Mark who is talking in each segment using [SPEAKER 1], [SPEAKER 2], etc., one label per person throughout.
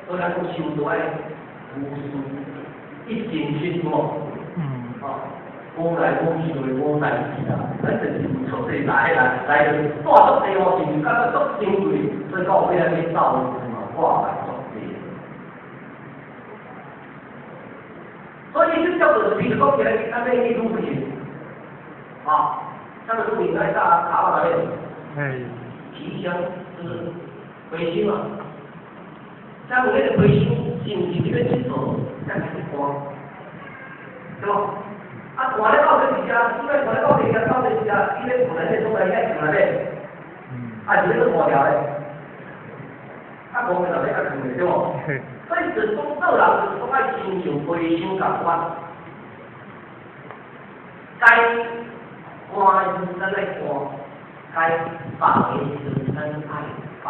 [SPEAKER 1] 所以咱講修道愛無事一心去做。哦，無來無去無代誌啦，咱就是出世來來來帶足濟哦，是感覺足珍貴，所以到尾仔去走的時陣嘛，掛來足濟。所以這叫做，比如講，今日咱欲去旅行，啊，咱個旅行愛帶卡仔內底，皮箱就是背心嘛。像你那個背心，是毋是你欲𨑨迌才會去寒？對無？啊，寒咧到底佇遮，你欲寒咧到底遮，到底佇遮，你欲放佇這所在，你愛放內底，啊，是欲閣換掉咧？啊，無咪就欲閣囥咧，對無？所以就是講做人就是講愛親像背心仝款，該寒的時陣咱愛寒，該放的時陣咱愛放，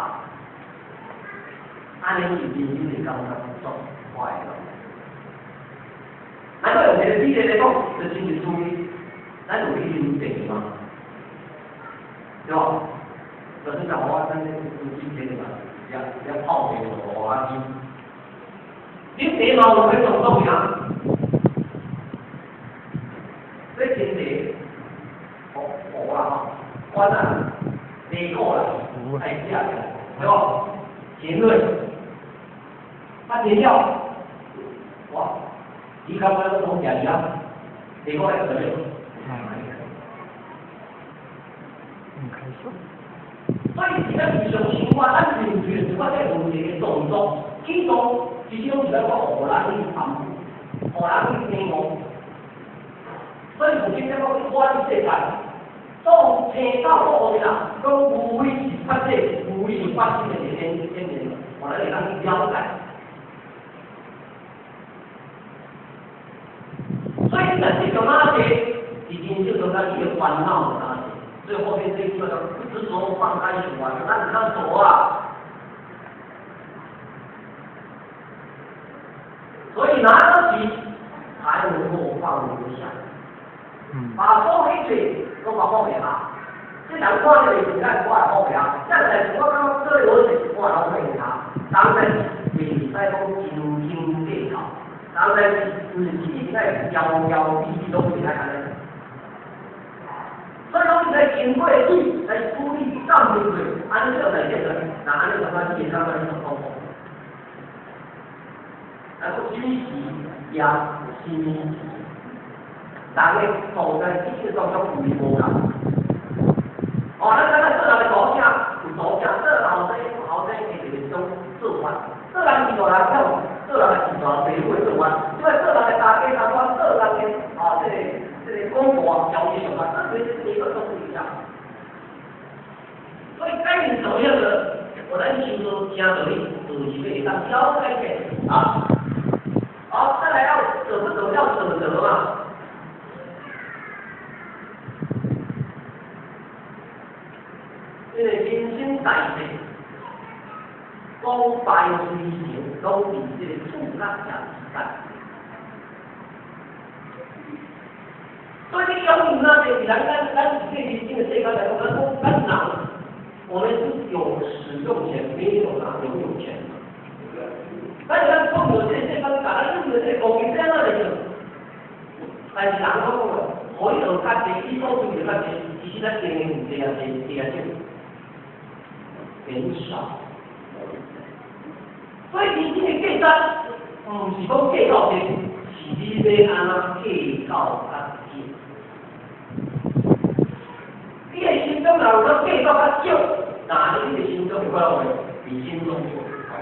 [SPEAKER 1] 按呢是人生會感覺足快樂。咱閣用一個比例來講，就親像注意，咱有去啉茶嘛，對無？就是講我咱這有之前嘛，也也泡茶就無啊去。啉茶嘛有彼動作爾，你斟茶，哦哦啦吼，關啊，茶果啦，愛食對無？甜潤，啊甜了，哇！你感覺攏食去啊？茶果來做啥物？
[SPEAKER 2] 唔開心。
[SPEAKER 1] 所以伫咱日常生活，咱面對的一寡這個問題的動作、舉動，其實攏是咱講予人去含，予人去醒悟。所以父親才講去看這世界，所有青到某的啦，攏無非是發這，無非是發生的一個演演練，予咱會當去了解。所以咱這個哪些，是真正中間伊的煩惱哪些？所以後面這一句話叫不執著放開手啊，咱毋通做啊。所以拿得起，才能夠放得下。把所有一切攏把放下。這人看這個時間，我會放下。這個代誌我感覺做的好勢，我會放下。人代誌袂使講斤斤計較，人代誌毋是一定愛遙遙比比，攏袂使按呢。所以攏是來經過你來處理、暫停過，按呢才有代誌來。那按呢感覺你會感覺你足舒服。啊，閣水時也心，人的所在一切當中有無仝。哦，咱感覺做人的查某囝有查某囝，做人後生有後生的一種做法，做人是大人有做人的是大爸母的做法，這個做人的大家查某，做人的啊，這個公婆教育上啊，這個每個都不一樣。所以該你怎麼樣的，我咱修道聽道理，就是欲會當了解者啊。好，再來要捨不得，要捨得嘛。因為人生大事，講白隨成，攏佇這個處覺之間。所以你講那個，咱這人生的世間來講，咱講咱人，我們是有使用權，沒有拿擁有權。咱是咱創造這個世間，共咱用的這個工具，怎樣來用？但是人講講，予伊學較濟，伊所追求較濟，其實咱經營有濟啊濟，濟啊少，減少。所以人生的價值，毋是講計較濟，是你欲按怎計較較少。你的心中若有咧計較較少，那你的心中會快樂無？佇心中就快樂。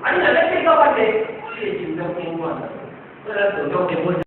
[SPEAKER 1] 啊，你若咧計較較濟，你的心中永遠，所以咱道中根本。